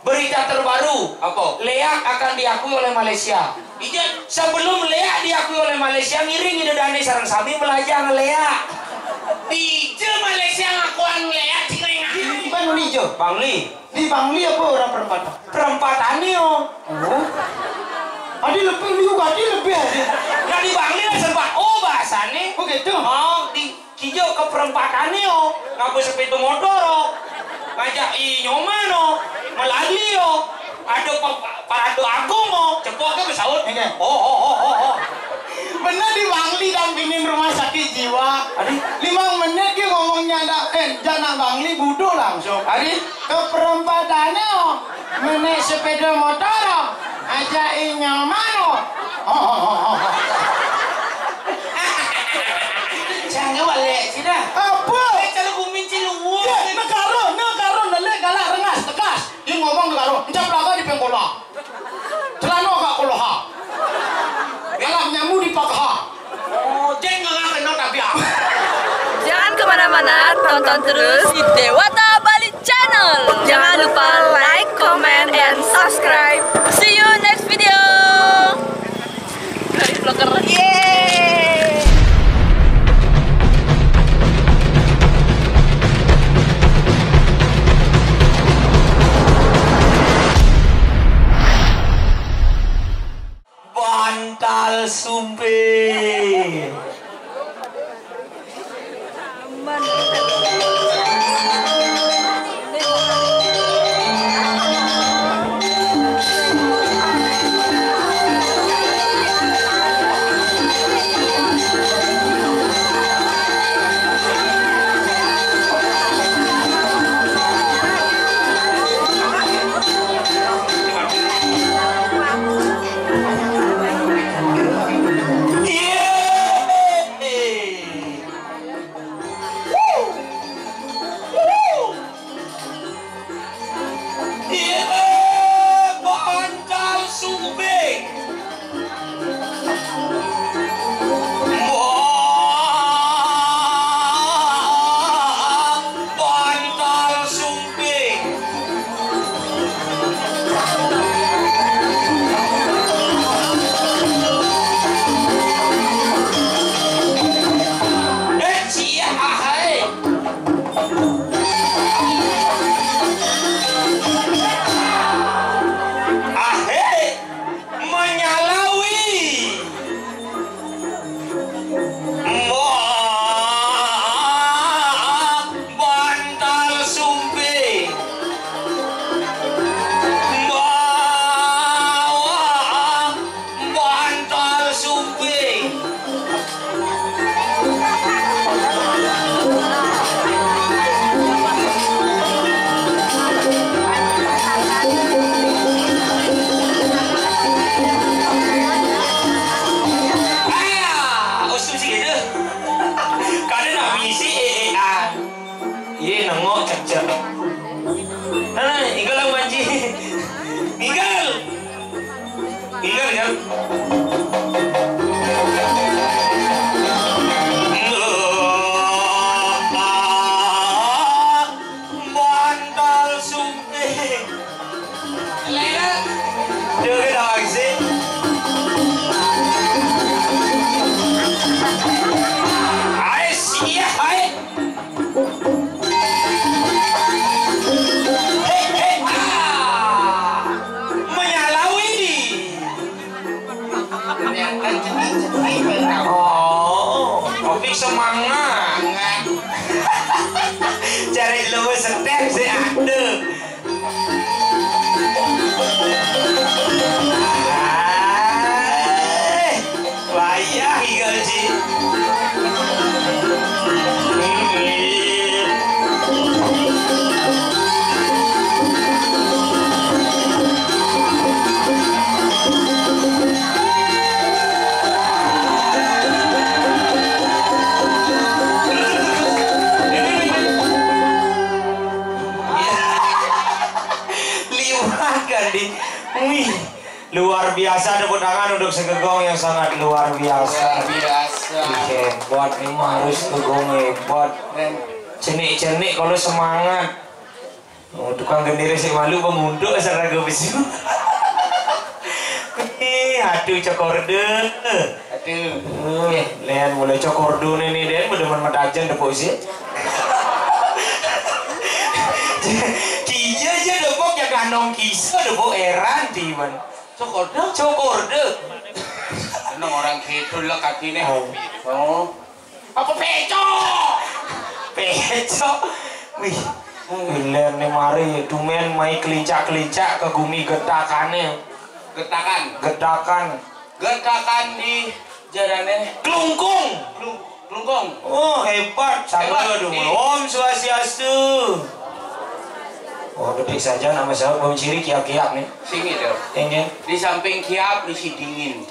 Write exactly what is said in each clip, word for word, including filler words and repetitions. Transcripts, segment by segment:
Berita terbaru, apa? Léak akan diakui oleh Malaysia. Ijén. Sebelum léak diakui oleh Malaysia, ngiring ida dané sareng sami belajar ngeléak. Dija Malaysia ngakuan léak, cingrengan. Di, di mana nih, Jo? Bangli. Di Bangli apa orang perempatan? Perempatan nih, oh. Oh. Adi lebih, liu adi lebih adi. Nah, di Bangli lah serba, oh, bahasanya. Oh, gitu? Oh, di Kijo ke perempatan nih, oh. Ngabé sepeda motor, oh. Ngajak i Nyoman, oh. Melali, oh. Ada pa-, parade agung, oh. Cepok ke besaut. Iya. Oh, oh, oh, oh, oh. Bener di Bangli dampingin rumah sakit jiwa. Aduh. Lima menit dia ngomongnya ada, eh, janak Bangli buduk langsung. Aduh. Ke perempatannya, oh. Menaik sepeda motor, oh. Ajak i Nyoman, oh. Oh, oh, oh, oh, oh. Jangan balik sini. Apa? Eh, kalau kumin ciluwo. Ya, negara, negara, nelik galak rengas, tegas. Dia ngomong negara, encap laga di pengkola. Celana agak koloha. Galak nyamu di pakaha. Oh, jeng nganga kena tabiah. Jangan kemana-mana, tonton terus di Dewata Bali Channel. Jangan lupa like, comment, and subscribe. See you next video. Dari vlogger. Yeay. Bantal sumping. Bantal sumping. Wah, bantal sumping. Eh, sia, ah, hai. Ahé menyalawi. Mbah bantal sumping. Mbah bantal sumping. Ah, usum si gitu. Kada nak misi, eh, eh, ah. Iya, nengok, cek, cek. Nah, tinggal lah, Manji. Tinggal. Ingat ya. Bantal sumping. Coba kita aksi. Hai, sia, hai. Hei, hei, ah. Menyalawi. Oh, kopi semangat. Cari lu setem sih, aduh. Wayah igal ci. Liwat kan di. Wih. Luar biasa, tepuk tangan untuk segegong yang sangat luar biasa. Luar biasa. Ih, hebat, ini mah harus gegong hebat. Keren. Cenik-cenik kalau semangat. Oh, tukang gendere sik malu, penguntuk asal raga besu. Ih, aduh, cokorde. Aduh. Eh, lean mula cokorde ne ni, den bedemen metajen depok sik. Kija aja depok, ya ganong kisa depok, heran tiban. Cokorde? Cokorde. Seneng orang gitu lah katine. Oh. Oh. Apa pecok? Pecok. Wih. Lean ne mari tumen mai kelincak-kelincak ke gumi getakane. Getakan. Getakan. Getakan di jarane. Klungkung. Klung-, klungkung. Oh, hebat. Hebat. Sama dong. Om Swastiastu. Oh, gede saja nama saya, Om Ciri kiap-kiap nih. Sing itu. Ini. Di samping kiap, di si dingin.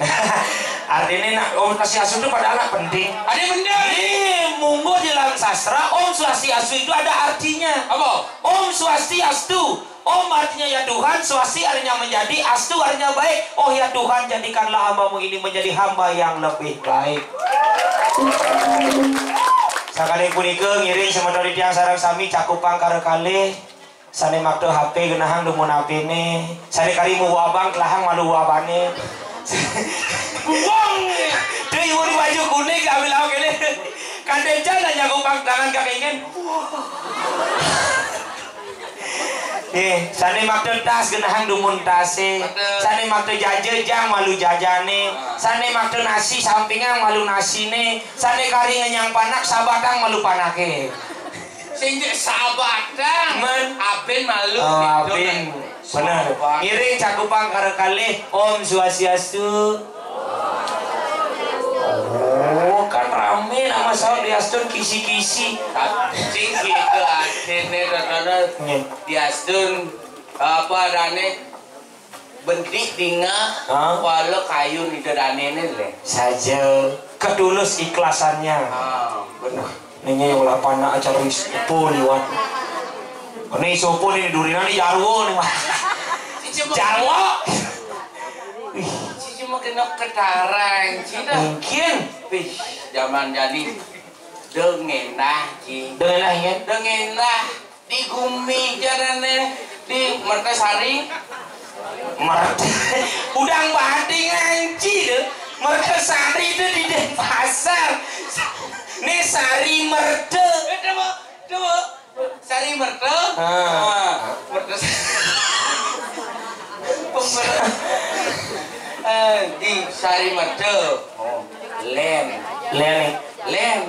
Artinya nak Om Swastiastu itu padahal nak penting. Ada bener. Ih, munggo di dalam sastra, Om Swastiastu itu ada artinya. Apa? Om Swastiastu. Om artinya ya Tuhan, Swasti artinya menjadi, Astu artinya baik. Oh ya Tuhan, jadikanlah hambamu ini menjadi hamba yang lebih baik. Sakali punika ngiring semeton titiang sareng sami cakupan kara kalih. Sane makta H P genahang dumun H P-ne. Sane kari muwa abang telahang malu abane. Buang. Dia ibu di baju kuning ambil awak ini. Kandecan aja kupang tangan kakek ingin. Eh, sane makta tas genahang dumun tase. Makta. Sane makta jaja jang malu jajane. Ah. Sane makta nasi sampingang malu nasine. Sane kari ngenyang panak sabatang malu panake. Sing jek sabatang. Men. Abin malu. Oh, gitu, abin. Kan? Bener. Sabat. Ngiring cakupan kara kalih. Om Swastiastu. Oh, kan rame nama saut diastun kisi-kisi. Sing gitu akhirnya katanya. Nggih. Diastun apa adane bendik dinga. Hah? Wala kayu nida danene le. Saja ketulus ikhlasannya. Ah, bener. Ini yang lapan nak acara wis opo liwat. Ini sopo nih durinan nih jarwo nih, Mas. Jarwo. Wih. Cici mau kena ketaran, Cina. Mungkin. Wih, zaman jadi. Dengenah, Ci. Dengenah, ya? Dengenah. Di gumi jarane di Mertasari. Merta-, udang banting anci tu. Mertasari tu di Denpasar. Ni Sari Merta. Eh, coba, coba. Sari Merta. Ha. Ha. Merta. Pemer-, eh, di Sari Merta. Oh, len. Len. Len.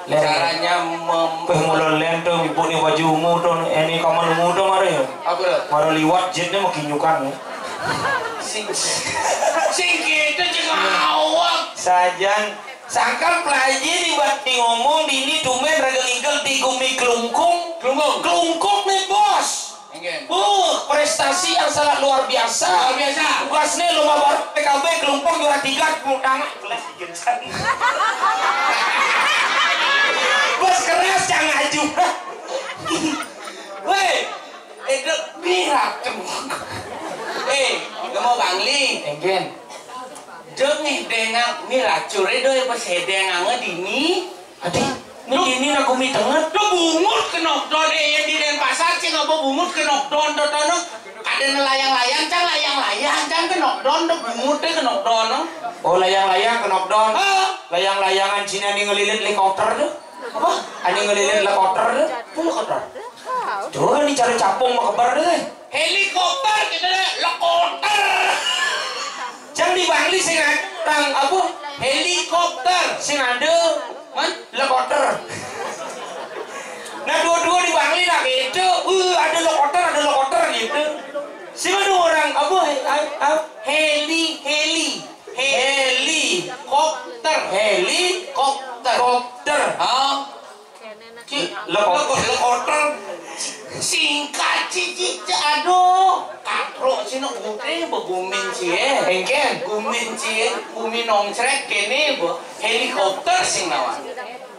Len. Caranya mem- Peh mula len tu, ibu ni baju ungu tu, eh, ni kaman ungu tu mara ya? Apa tu? Mara liwat jit ni makinyukan ni. Sing, sing kita cakap awak. Sajan, sangkal pelaji di bati ngomong, dini tumen raga ngingkel di gumi kelungkung. Kelungkung. Kelungkung ni, bos. Nggih. Uh, prestasi yang sangat luar biasa. Luar biasa. Tugasnya lomba baru P K B, kelompok juara tiga, tepuk tangan. Kelas tiga. Bos keras, jangan aju. Weh, itu birak. Eh, nemu Bangli. Enggen. Dong, eh, dengak, ni lacure doy, pas hedeng ange dini. Adi, ini, ini nak gumi tenget. Lu bungut kenok don, eh, di Denpasar, cing apa bungut kenok don, don, don, don. Kada nelayang-layang, cang layang-layang, cang kenok don, don bungut deh kenok don, no. Oh, layang-layang kenok don. Ah. Layang-layangan Cina ni ngelilit helikopter tu. Apa? Ani ngelilit helikopter tu. Apa helikopter? Tuh, ni cara capung makeber tu. Helikopter kita dah helikopter. Cang di Bangli sing ada orang apa? Helikopter. Sing ada. Man? Lekoter. Nah, dua-dua di Bangli nak gitu. Uh, ada lekoter, ada lekoter gitu. Sing ada orang apa? He-, he-, heli, heli. Helikopter. Helikopter. Kopter. Ha? Ci, leko-, leko-, lekoter. Singkat, ci, ci, ci, aduh. Katrok sini gute begumin, ci, eh. Engken. Gumin, ci, eh. Gumin nongcrek kene be helikopter sing lawan.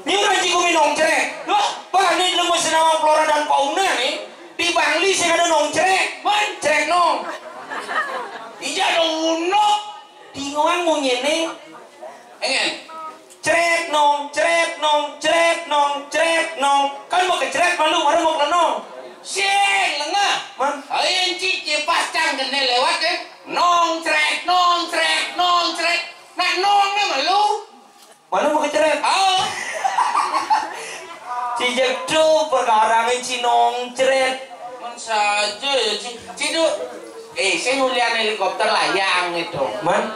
Ni orang ci gumin nongcrek. Wah, bah, ni ilmu senama flora dan fauna ni. Di Bangli sing ada nongcrek. Man, crek nong. Ija ada unok. Di ngoan munyi ni. Engen. Cret nong, cret nong, cret nong, cret nong. Kan mau kecret malu, baru mau kelenong. Sing, lengah. Lewat kan, nongcret, nongcret, nongcret. Nak nong ne malu. Malu mau kecret. Oh. Ci jek tu perkara ngan ci nongcret. Man saja ya, ci. Ci tu, eh, saya ngulian helikopter layang itu. Man?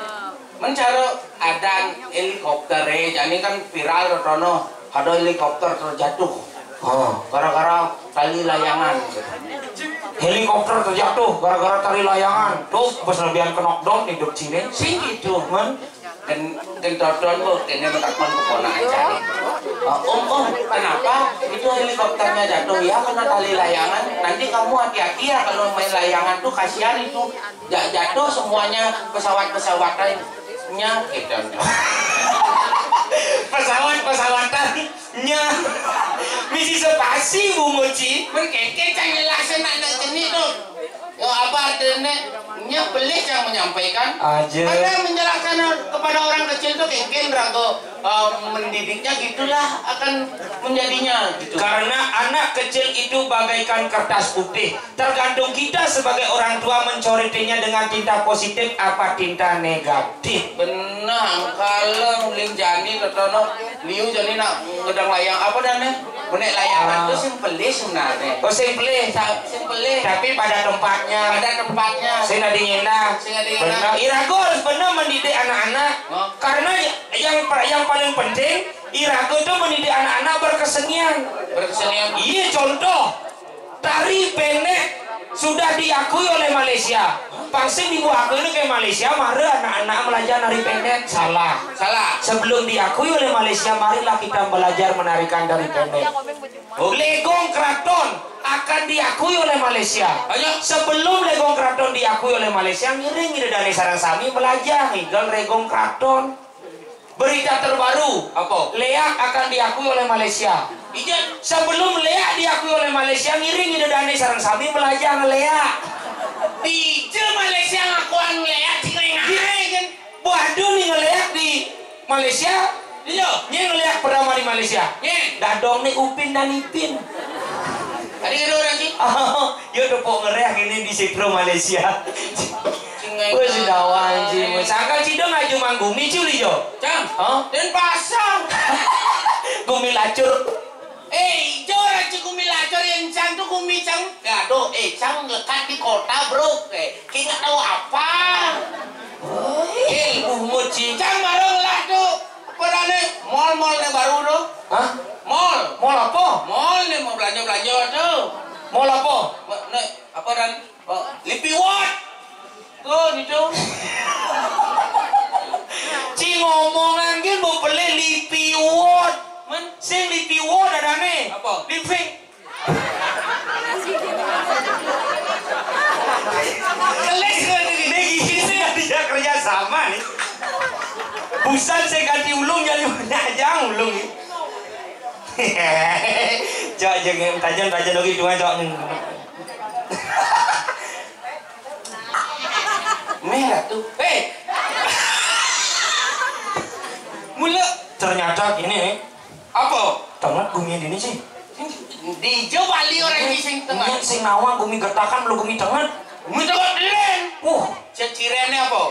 Man cara adan helikopter, eh, jani kan viral tono. Ada helikopter terjatuh. Oh. Gara-gara tali layangan. Helikopter terjatuh gara-gara tali layangan. Tuh, pas lebihan kenok dong hidup cine. Sing gitu. Man? Gen, gen toton bu, kene mentakon keponakan saya. Ah, om, om, kenapa itu helikopternya jatuh? Ya, karena tali layangan. Nanti kamu hati-hati ya kalau main layangan tuh, kasihan itu. Ja-, jatuh semuanya, pesawat-pesawatnya gitu. Pesawat-pesawatan. Nya. Misi sepasi, Bu Muci. Merkeke cang jelasin anak jenih tu. Ya, apa artinya? Nya pelih cang menyampaikan. Aja. Karena menjelaskan kepada orang kecil tu kengken rago, eh, mendidiknya gitulah akan menjadinya gitu. Karena anak kecil itu bagaikan kertas putih. Tergantung kita sebagai orang tua mencoretinya dengan tinta positif apa tinta negatif. Benar, kalau ling jani totono, liu jani nak ngedang layang apa dan ne? Menek layangan Ah. tu sing pelih sebenarnya. Oh, sing pelih. Sa-, sing pelih. Tapi pada tempatnya. Pada tempatnya. Sing adi ngenah. Sing adi ngenah. Benar. Irago harus benar mendidik anak-anak. Oh. Karena yang yang paling penting, irago tu mendidik anak-anak berkesenian. Berkesenian. Iya, contoh. Tari pendek sudah diakui oleh Malaysia. Pang sing dibuat akui ni ke Malaysia, mara anak-anak belajar nari pendek. Salah. Salah. Sebelum diakui oleh Malaysia, marilah kita belajar menarikan tari pendek. Oh. Legong keraton akan diakui oleh Malaysia. Ayo. Sebelum legong keraton diakui oleh Malaysia, ngiring ida dane sareng sami belajar ngigal legong keraton. Berita terbaru. Apa? Leak akan diakui oleh Malaysia. Ija. Sebelum leak diakui oleh Malaysia, ngiring ida dane sareng sami belajar ngeleak. Ija Malaysia ngakuan leak, cing ngai kan? Buah dun ni ngeleak di Malaysia. Iya. Nye ngeleak pertama di Malaysia. Nye. Dadong ni Upin dan Ipin. Tadi kira orang sih. Yo tepuk ngereak ini di Sipro Malaysia. Wes dawang ji. Sangkal cidong aju manggumi culi jo. Cang. Hah? Denpasar. Gumi lacur. Eh, ijo raja gumi lacur yang cang tu gumi cang. Aduh, eh, cang lekat di kota, bro. Eh, ki nggak tahu apa. Eh, ibu muci. Cang baru ngelah tu. Apa dah ni? Mall-mall ni baru tu. Hah? Mall. Mall apa? Mall ni mau belanja-belanja tu. Mall apa? Ma-, ni, apa dah ni? Oh, Lipi Ward. Tuh, gitu. Ci ngomong angin mau beli Lipi Ward. Men? Sing Lipi Ward ada nih. Apa? Lipsing. Keles gue nih. Nih, gini sih nggak bisa kerja sama nih. Busan saya ganti ulung jadi aja ulung nih. Cok, jangan tajam-tajam lagi cuma cok nih. Merah tuh. Eh. Mula. Ternyata gini nih. Apa? Tenget gumi dini sih. Di jo Bali orang di sing tenget. Ini sing nawang gumi gertakan belum gumi tenget. Gumi tenget diri. Uh. Cecirene apa?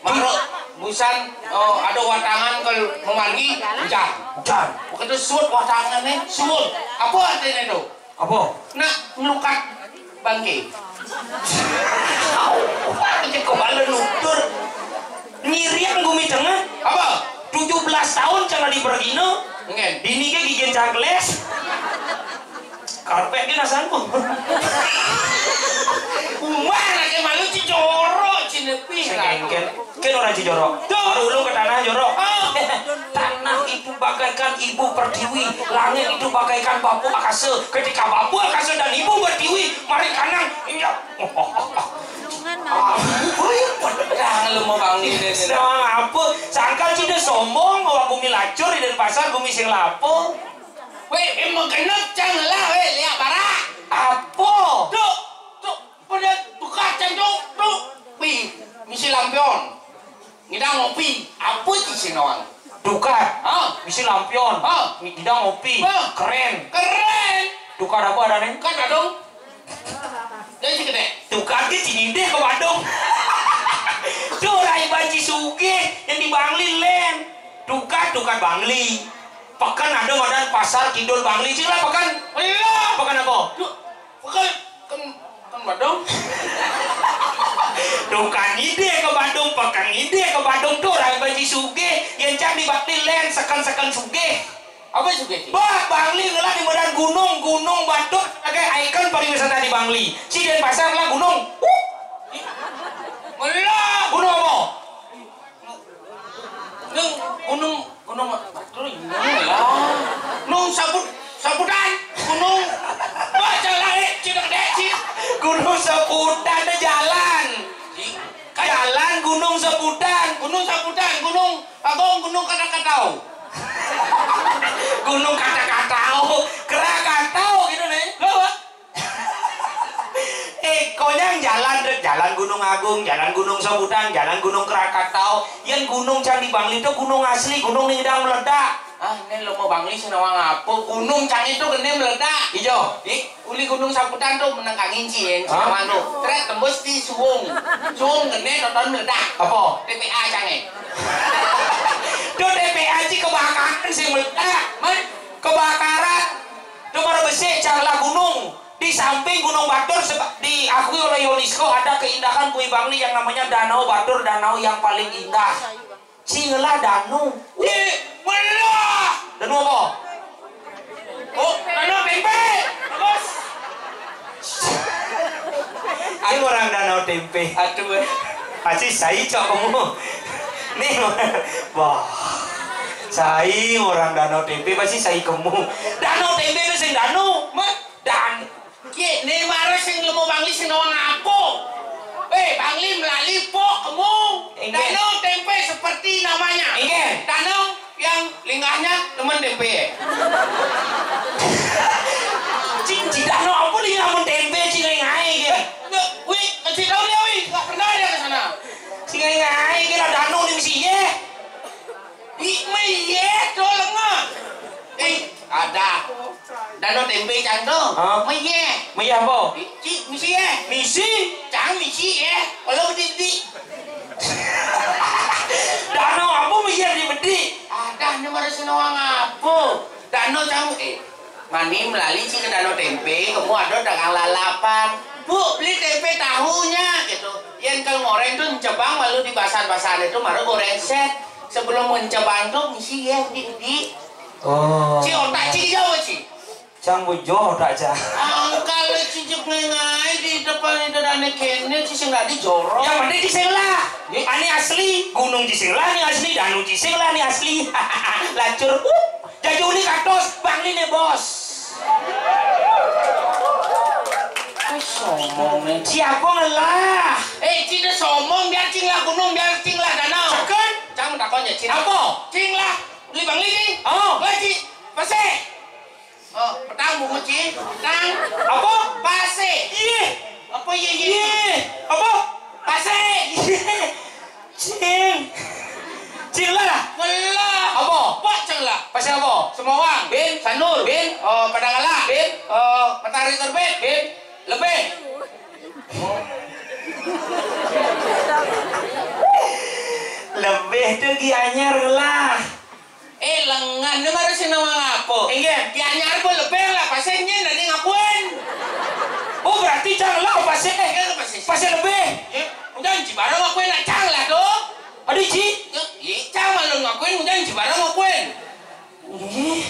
Maruk busan, oh, ada watangan ke memargi, hujan. Hujan. Waktu suut watangannya, suut. Apa artinya itu? Apa? Nak ngelukat bangke. Aja kepala nutur. Ngirian gumi tengah. Apa? Tujuh belas tahun cara dipergina. Ngen. Dini ke gigin cangkles. Karpet ke nasan ku. Umah nak malu ci jorok, ci nepi. Sengengken. Kan orang Cijorok. Tuh. Baru ulung ke tanah jorok. Oh. Tanah itu bagaikan ibu pertiwi, langit itu bagaikan bambu akasa. Ketika bambu akasa dan ibu pertiwi, mari kanang. Iya. Jangan lu mau bangun ini. Sedang apa? Sangkal sudah sombong, bahwa bumi lacur di Denpasar, bumi sing lapo. Weh, emang genep cang lah, weh, lihat barak. Apa? Tuh, tuh, pada tukar cang tuh, tuh. Wih, misi lampion. Ngidang ngopi, apa ci sinoang? Tukar. Hah? Misi lampion. Hah? Ngidang ngopi. Hah? Keren. Keren. Tukar apa adanya? Kan adong. Jadi si gede. Tukar ki ci nyindih ke Badung. Tukad, tukad Bangli. Peken ada madan Pasar Kidul Bangli. Cing lah peken. Alah. Peken apa? Duh, peken, kan, kan Badung. Tukad ngidih ke Badung, peken ngidih ke Badung tuh orang Haji Sugih. Yang cang di Bangli lén, seken-seken sugih. Apa sugih, Cing? Bah, Bangli ngelah di madan gunung, Gunung Batur, sebagai ikon pariwisata di Bangli. Ci Denpasar lah gunung. Uh. Ngelah. Gunung apa? Nung, gunung, gunung, aduh, gunung lah. Nung sabut, sabutan, gunung. Wah, jalan, eh, cina gede, cina. Gunung Sabutan tuh jalan. Jalan Gunung Sabutan. Gunung Sabutan, gunung agung, gunung kata-katau. Gunung kata-katau, Krakatau gitu nih. Loh, Pak. Eh, konyang jalan, Dek. Jalan Gunung Agung, jalan Gunung Sabutan, jalan Gunung Krakatau. Yang gunung cang di Bangli itu gunung asli, gunung nih sedang meledak. Ah, ini lo mau Bangli sih nawang apa? Gunung cang itu gede meledak. Ijo. Di uli Gunung Sabutan tuh menengkangin cien, hah? Sinaman tuh. Tret tembus di Suwung. Suwung gede tonton meledak. Apa? T P A cange. Tuh T P A sih kebakaran sih meledak. Man? Kebakaran. Tuh baru besik canglah gunung. Di samping Gunung Batur seba- diakui oleh UNESCO ada keindahan Bumi Bangli yang namanya Danau Batur, danau yang paling indah. Cinglah danau. Ih, belah. Danau apa? Oh, danau tempe. Bagus. Ayo orang danau tempe. Aduh. Pasti sai cok kamu. Nih, wah. Sai orang danau tempe pasti sai kamu. Danau tempe itu sing danau. Mat, dan Ye, ne mara sing lemo Bangli sing nawang apa? Eh, Bangli melali pok kemu. Inggih. Danau tempe seperti namanya. Inggih. Danau yang linggahnya temen tempe. Cing, cing, danau apa linggah men tempe, cing, ngai, ngai, ke? Nggak, wi, kasih tahu dia, wi. Nggak pernah dia ke sana. Cing, ngai, ngai, ke lah danau ni mesti, ye. Ih, meyeh, tolong ah. Eh, ada. Danau tempe cang tu. Hah? Meyeh. Meyeh apa? Ci, misi eh. Misi? Cang misi eh. Kalau bedi-bedi. Danau apa meyeh di bedi? Ada ni mara senawang apa? Danau cang, eh, mani melali ci ke danau tempe, kamu ada dagang lalapan. Bu, beli tempe tahunya gitu. Yen kalau ngoreng tu encebang lalu di pasar-pasar itu mara goreng set. Sebelum encebang tu misi ya di, di. Oh. Ci otak ci jauh ci. Cang bujo otak cang. Angkal ci cek ngai di depan itu dane kene ci sing tadi jorok. Yang penting ci sing lah. Ye. Ane asli, gunung ci sing lah ni asli, danau ci sing lah ni asli. Lacur. Uh, jadi uli katos, Bangli ne bos. Wis sombong ne. Siapa ngelah? Eh, ci de sombong, biar cing lah gunung, biar cing lah danau. Seken? Cang mentakon ya, cing. Apa? Cing lah, beli Bangli cing. Oh. Lah ci, pasih. Oh, petang bungut ci. Petang. Apa? Pasih. Ih. Apa ye ye? Ih. Apa? Pasih. Ih. Cing. Cing lah. Ngelah. Apa? Pak ceng lah. Pasal apa? Semawang. Bin. Sanur. Bin. Oh, Padang Ala. Bin. Oh, Matahari Terbit. Bin. Lebih. Lebih tu Gianyar lah. Eh, lengan ni mara sing nawang apa? Inggih. Gianyar pun lebih lah, pasal nyen dan ngakuin. Oh, berarti cang lah pasal. Iya, pasal. Pasal lebih. Ya, udah ci barang ngakuin nak cang lah tu. Aduh, ci. Ya, iya, cang malu ngakuin, udah ci barang ngakuin. Ih,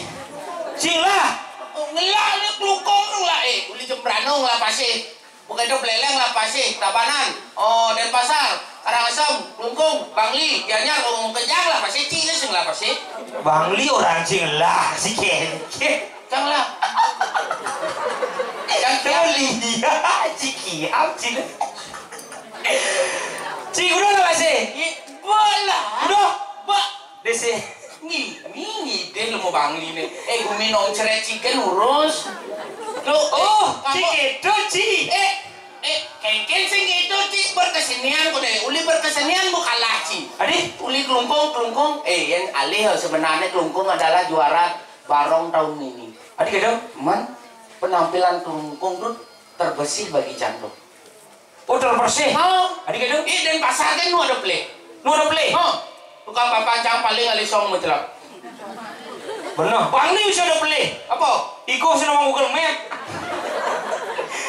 cing lah. Oh, ngelah ni kelukung lah, eh, uli jembrano lah pasih. Bukan itu peleleng lah pasih, tabanan. Oh, Denpasar, Karangasem, Klungkung, Bangli, Gianyar, oh, kejang lah pasih, cing ni sing lah pasih. Bangli orang cing lah, si kengke. Cang lah. Cang, cang. Bangli dia, ciki, am cing. Cing, udah lah pasih. Iya, bola. Udah. Ba, Desi. Ngi, ngi, ngidih lemo Bangli ne. Eh, gumi nong ceret cigen urus. Duh, oh, eh, kamu, ci gitu, ci. Eh, eh, kengken sing gitu, ci, berkesenian kok deh. Uli berkesenian bu kalah, ci. Adi? Uli kelungkung, kelungkung. Eh, yang alih sebenarnya kelungkung adalah juara Barong tahun ini. Adi gitu? Man, penampilan kelungkung tuh terbersih bagi jantung. Oh, terbersih. Oh. Adi gitu? Ih, Denpasar kan nu ada play. Nu ada play? Oh. Tukang papancang paling alisong mutlak. Bener. Bang ni bisa udah beli. Apa? Iko sing nang Google Map.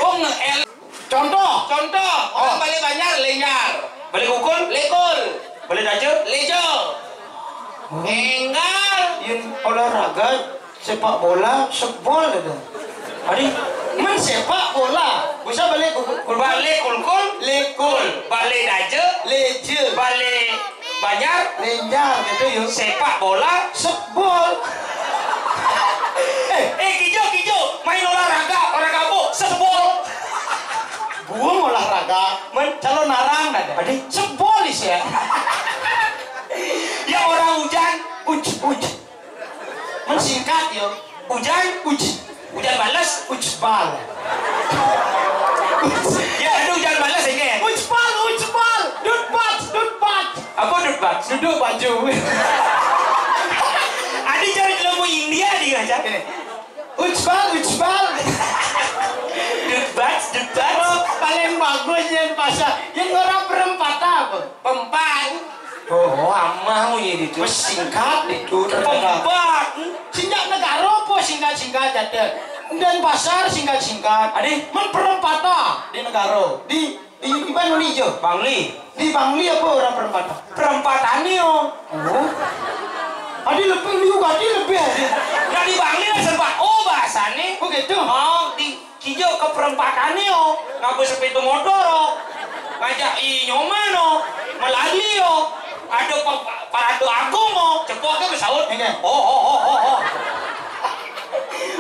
Oh, nge-, el-, contoh. Contoh, orang Oh. Balik Banjar, lenjar. Balik Ukul? Lekul. Balik Daja? Lejo. Enggal. Yen olahraga sepak bola, sebol ada. Adi, men sepak bola. Bisa balik Ukul. Balik Kulkul? Lekul. Balik Daja? Leje. Balik Banjar? Lenjar gitu, yuk. Sepak bola? Sebol. Eh, Eh, kijo, kijo. Main olahraga, olahraga apa? Sebol. Buang olahraga. Men calon narang ada. Adi? Sebol is ya. Ya orang hujan, uj, uj. Men singkat, yo. Hujan, uj. Hujan balas, uj bal. Ya, ada hujan balas, ya, kan? Uj bal, uj bal. Dut bat, dut bat. Apa dut bat? Duduk baju. Adi cari ilmu India di aja. Ini. Uj bal, uj bal. Dut bat, dut bat. Oh, paling bagus yang pasal. Yang orang perempatan apa? Pempan. Oh, amah mu ye ditu. Wes singkat ditu, ternyata. Pempat. Singkat negara apa singkat-singkat jatuh. Dan pasar singkat-singkat. Adi? Men perempatan di negara. Di, di, di mana ni je? Bangli. Di Bangli apa orang perempatan? Perempatan ni, oh. Oh. Adi lebih liu, adi lebih, adi. Nah, di Bangli lah serba oh bahasa ni. Oh, gitu? Oh, di Kijo ke perempatan ni, oh. Ngapa sepeda motor, oh. Ngajak i nyoman, oh. Melali, oh. Ada pa-, parade agung, oh. Cepok ke besaut. Ini. Oh, oh, oh, oh, oh.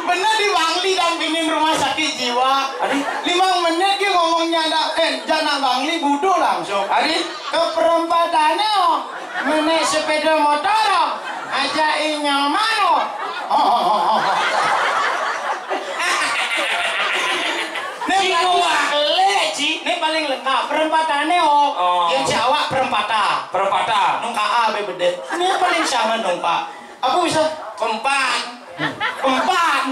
Bener di Bangli dampingin rumah sakit jiwa. Adi? Lima menit dia ngomongnya ada, eh, janak Bangli buduk langsung. Adi? Ke perempatan ni, oh. Menek sepeda motor, oh. Ajak i nyoman, oh. Oh, oh, oh, oh. Ni Cik paling, Noah, elek, Cik. Ni paling lengkap. Perempatan ni, oh. Oh. Yang si awak perempatan. Perempatan. Nungka A, be bedek. Ni paling sama nungka. Apa bisa? Pempan. Pempan.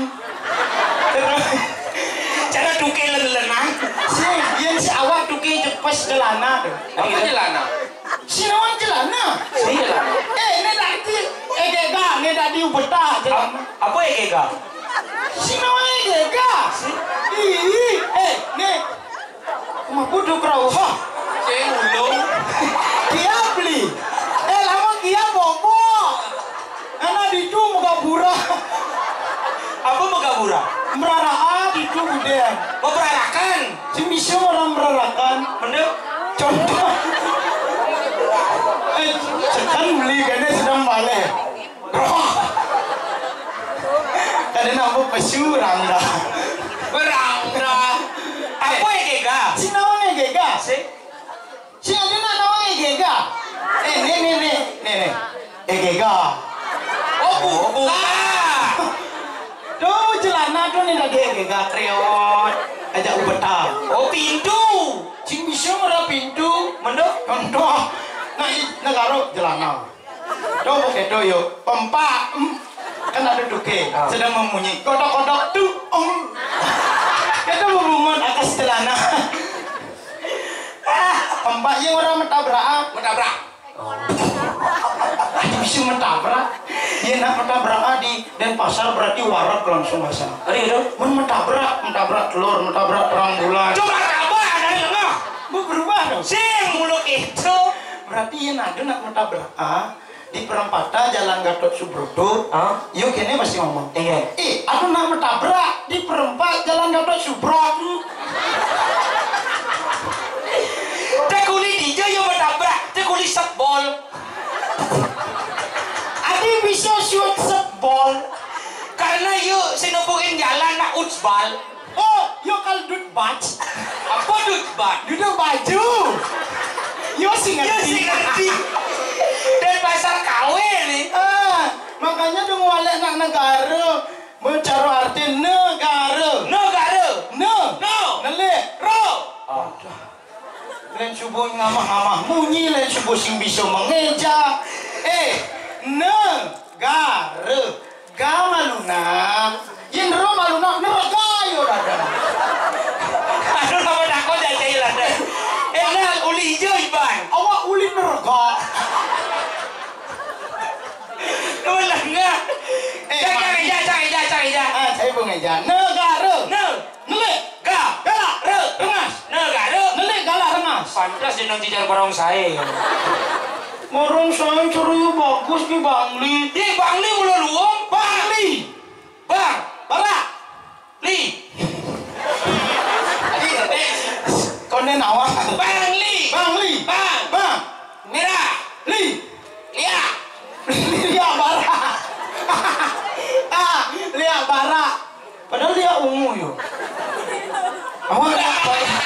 Cara tuke len-lenan. Si, yang si awak tuke cepes celana tu. Apa celana? Si nawan celana. Si celana. Eh, ni tadi, eh, gega, ni tadi ubetah celana. Ap-, apa ya gega? Si nawan gega. Si? Ih, eh, ni. Mah bodoh kerau. Hah. Cek ulung. Kia beli. Eh, lama kia bobo. Anak ditu muka pura. Apa muka pura? Meraraan ditu budaya. Oh, perarakan. Si bisa orang merarakan. Mendem. Contoh. Eh, sekarang beli kena sedang balik. Roh. Kada nampak pesu, Rangga. Berangga. Apa ya, Gega? Si nawan ya, Gega? Si? Si ada nak nawan ya, Gega? Eh, ni, ni, ni. Ni, ni. Eh, Gega. Oh, buka. Tuh, celana tuh ni tadi ya, Gega. Kriot. Ajak ubeta. Oh, pintu. Sing bisa merah pintu. Mendok? Mendok. Nah, i-, nah, karo celana. Coba kedo yo, pempak, em. Kan ada duke, ah, sedang memunyi, kodok-kodok tu, em. Kita berbungut atas celana. Ah, pempak yang orang mentabrak, ah. Mentabrak. Ada bisa mentabrak. Ya nak mentabrak, ah, di Denpasar berarti wareg langsung bahasa. Ada itu? Men mentabrak, mentabrak telur, mentabrak terang bulan. Coba apa ada lengah? Mau berubah dong. Sing mulu itu. Berarti ya nak, nak mentabrak, ah. Di perempatan Jalan Gatot Subroto. Hah? Yo kene masih ngomong. Iya. Eh, aku nak mentabrak di perempat Jalan Gatot Subroto. Tekuli dija yo mentabrak, tekuli sebol. Adi bisa shoot sebol. Karena yo sing nepukin jalan nak utsbal. Oh, yo kal dudbat. Apa dudbat? Duduk baju. Yo sing ngerti. Yo sing ngerti. Denpasar kawe ni. Ah, makanya dong walek nak negara. Mencaro arti negara. Negara. Ne. No. Nelik. Ro. Aduh. Lain subuh ngamah-ngamah munyi, lain subuh sing bisa mengeja. Eh, negara. Ga malunak. Yen ro malunak, neraka yo dada. Aduh, nama takut aja ya, dada. Eh, nah, uli hijau, Iban. Awak uli neraka. Belah enggak? Eh, Cang, Cang, Ija, Cang, Ija, Cang, Ija. Ah, saya pun Ija. Negara. Ne. Nelik. Ga. Galak. Re. Rengas. Negara. Nelik, galak, rengas. Pantas dia nang cicar barong saya. Barong saya ceria bagus di Bangli. Di Bangli mula luang. Bangli. Bang. Barak. Li. Tadi, eh. Konden awak. Bang Li. Bang Li. Bang. Bang. Merah. Li. Lia. Lia bara. Ah, lia bara. Padahal dia ungu yo. Awak lia bara.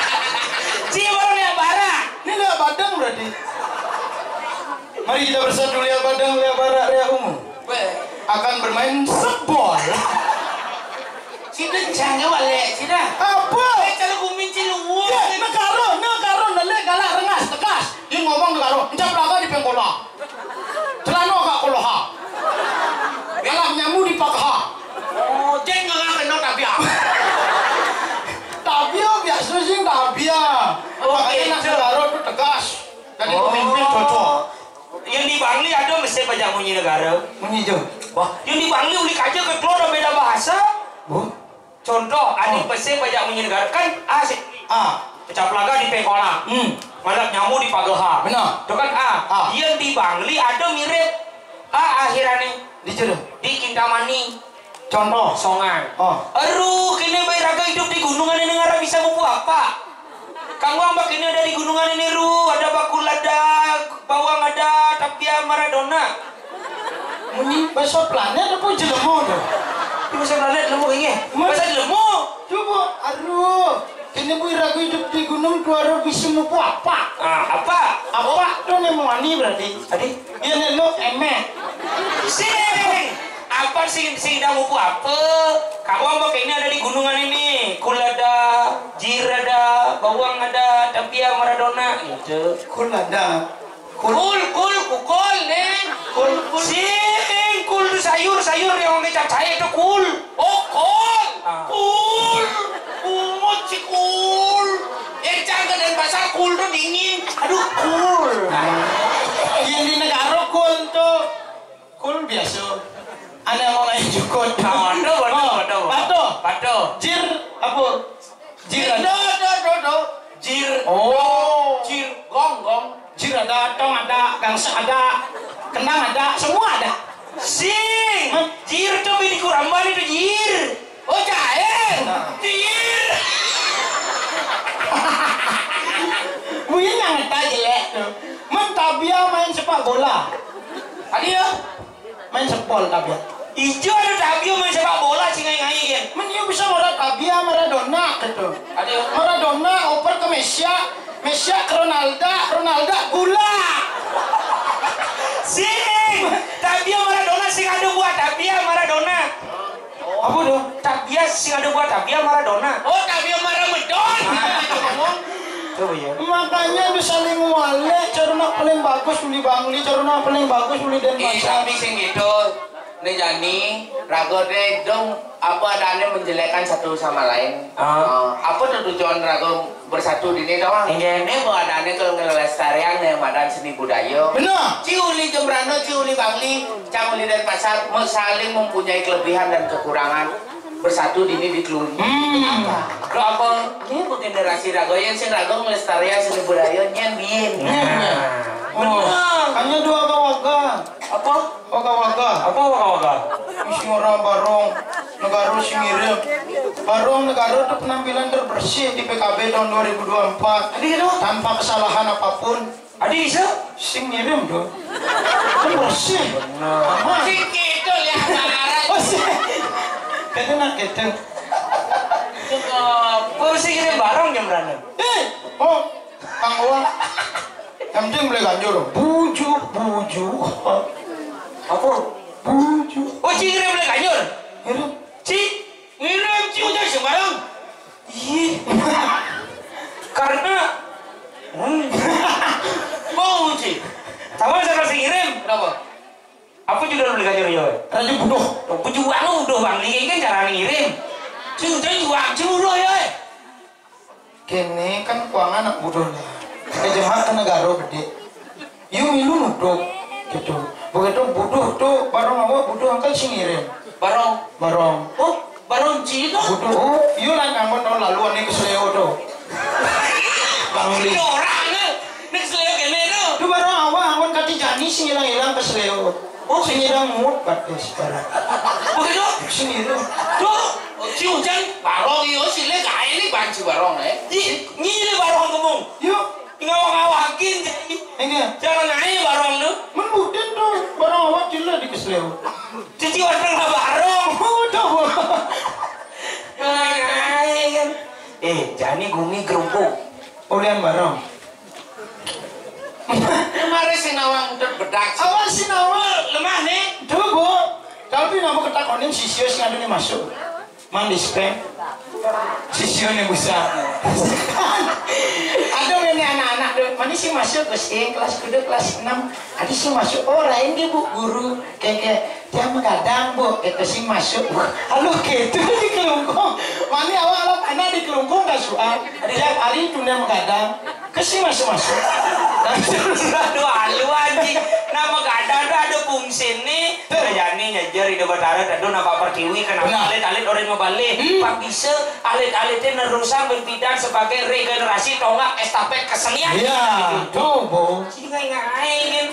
Ci baru lia bara. Ini lia badang berarti. Mari kita bersatu, lia badang, lia bara, lia ungu. Akan bermain sebol. Sida jangan walek, sida. Apa? Eh, cara gumin ciluwo. Ya, negara, negara, nelik, galak, rengas, tegas. Dia ngomong negara, encap laga di pengkola. Celana agak koloha. Galak nyamu di pakaha. Oh, jeng nganga kena tabia. Tabia biasa sih tabia. Oh, makanya nak gitu. Negara tu tegas. Jadi pemimpin cocok. Yang di Bangli ada mesti banyak munyi negara. Munyi je. Wah, yang di Bangli uli kaja ke keluar beda bahasa. Bu? Contoh, ada mesti banyak munyi negara. Kan A sih. A. Pecah pelaga di pengkola. Hmm. Ngalap nyamu di pagaha. Benar. Itu kan A. A. Yang di Bangli ada mirip A akhirannya. Di jero. Di Kintamani. Contoh. Songan. Oh. Aduh, kini bayi raga hidup di gunungan ini ngarap bisa buku apa? Kamu ambak ini ada di gunungan ini, Ru. Ada bakul, ada bawang, ada tapia Maradona. Munyi bahasa planet apa jelema tu? Ini bahasa planet jelema ini. Bahasa jelema. Coba, aduh. Kini bu ragu hidup di gunung tu ada bisa mupu apa? Ah, apa? Apa tu ni mani berarti? Adi? Dia ni lo emek. Sing. Apa sing sing dah mupu apa? Kamu ambak ini ada di gunungan ini. Kul ada, jir ada, bawang ada, tapia Maradona gitu. Kul ada. Kul, kul, kukul, Neng. Kul, kul. Sing, kul tu sayur, sayur yang orang kecap saya tu kul. Oh, kol. Ah. Kul. Bungut si kul. Eh, jangan dan pasal kul tu dingin. Aduh, kul. Yang di negara kul tu. Kul biasa. Ada orang lain jukut. Ah, ada, ada, ada. Patuh. Patuh. Jir, apa? Jir. Do, do, do, do. Jir. Oh. Jir, gong, gong. Jir ada, tong ada, gangsa ada, kendang ada, semua ada. Sing. Hah? Jir tu bini kuramban itu jir. Oh, jahil. Nah. Jir. Buin yang ngetai jelek tu. Men tabia main sepak bola. Adi ya? Main sepol tabia. Ijo ada tabia main sepak bola sing ngai-ngai kan. Men iyo bisa ora tabia Maradona gitu. Ada. Maradona oper ke Messi, Messi ke Ronaldo, Ronaldo gula. Sing. Tabia Maradona sing ada buah tabia Maradona. Apa tu? Tabia sing ada buah tabia Maradona. Oh, tabia Maradona. Nah, itu ngomong. Coba ya. Makanya tu saling walek, cara nak paling bagus beli Bangli, cara nak paling bagus beli Denpasar. Eh, tapi sing gitu, ni jani, raga deh dong apa adanya menjelekkan satu sama lain. Ah. Eh, apa tu tujuan raga bersatu di ni doang? Inggih. Ni apa adanya kalau ngelestarian yang madan seni budaya? Benar. Ci uli Jembrana, ci uli Bangli, cang uli Denpasar, me-, saling mempunyai kelebihan dan kekurangan. Bersatu dini di keluri. Hmm. Apa? Lo apa? Ini buat generasi raga yang sing raga ngelestarian seni budaya nyen biin. Nah. Oh. Benar. Hanya dua waga-waga. Apa? Waga-waga. Apa waga-waga? Isi orang Barong Negara sing ngirim. Barong Negara tu penampilan terbersih di P K B tahun dua ribu dua puluh empat. Tadi tu? Tanpa kesalahan apapun. Adi bisa? Sing ngirim tu. Kan bersih. Benar. Aman. Sing gitu lihat barang. Oh, sih. Kata nak kata. Itu apa? Bersih ngirim barang jam berapa? Eh, oh, Kang Wong. Yang penting boleh ganjur. Bujuk, bujuk. Apa? Bujuk. Oh, Ci ngirim boleh ganjur? Ngirim. Ci, ngirim Ci udah sembarang. Iya. Karena, hmm. Mau Ci. Sama saya kasih ngirim. Kenapa? Apa juga lu beli ganjur ya? Raja buduh. Apa juga anu udah bang, ini kan cara ngirim. Ci udah juga, Ci udah ya. Kene kan kuangan anak buduh lah. Kejemak ke negara gede. Yu milu nuduh gitu. Begitu buduh tu, barong awak buduh angkat sing ngirim. Barong. Barong. Oh, barong ci tu. Buduh, oh, iya lah nganggon tahun lalu ane kesleo tu. Bang Li. Ini orang ni. Ni kesleo kene tu. Tu barong awak anggon kati jani sing ilang-ilang kesleo. Oh, sing ilang mut batis barang. Begitu? Sing ilang. Tu, ci ujan barong iyo sile kae ni banci barong eh. Ih, ngile barong kemung. Yuk. Ngawang-ngawangin jadi. Enggak. Jangan naik barong tu. Men buktin tu barong awak cila di kesleo. Cuci warna lah barong. Oh, tahu. Jangan naik kan. Eh, jani gumi gerubuk. Ulian barong. Kemarin si nawang terbedak. Awak si nawang. Lemah ni. Tuh, Bu. Tapi nama ketakonin sisio sing ada ni masuk. Mandi spek. Sisione besar. Ada ini anak-anak tu. Mandi sing masuk ke sing kelas kudu kelas enam. Ada sing masuk. Oh, lain dia bu guru. Kayak kayak dia menggadang bu. Kita sing masuk. Halo gitu di kelungkung. Mandi awak anak di kelungkung dah soal. Tiap hari tu dia menggadang. Kesi masuk-masuk. Aduh, halu anjing. Nama gadang tu ada fungsi ni. Tuh. Jani nyejer Ida Batara tadu nampak pertiwi kenapa alit-alit orang mabalih. Hmm. Pak bisa alit-alit ini nerusang berpidan sebagai regenerasi tonggak estafet kesenian. Iya, tuh, Bu. Sini ngai-ngai kan.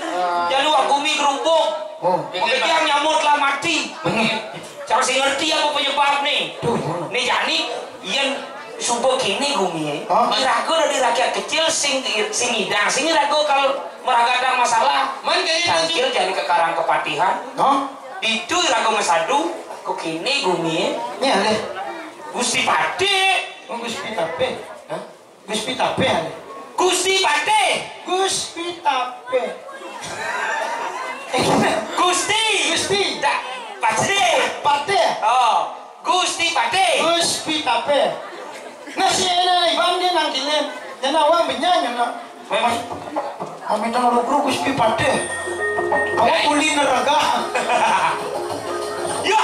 Jalu aku mi gerubuk. Oh. Oke, yang nyamuk telah mati. Benar. Cara sing ngerti apa penyebab ni? Tuh, Bu. Ni jani Yen suba kene gumi, eh. Hah? Iraga dari rakyat kecil sing sing ngidang, sing iraga kal meragadang masalah. Man kaya itu. Cangkil jani kekarang kepatihan. Hah? Ditu iraga masadu, kok kene gumi, eh. Ni alih. Gusti Patih. Oh, Gusti Patih. Hah? Gusti Patih alih. Gusti Patih. Gusti Patih. Gusti. Gusti. Tak, Patih. Patih. Oh. Gusti Patih. Gusti Patih. Nah, si ena iban dia nang kilim. Nyana awang benya nyana. Memang. Kami tang lukru Gusti Patih. Kamu kuli neraga. Ya.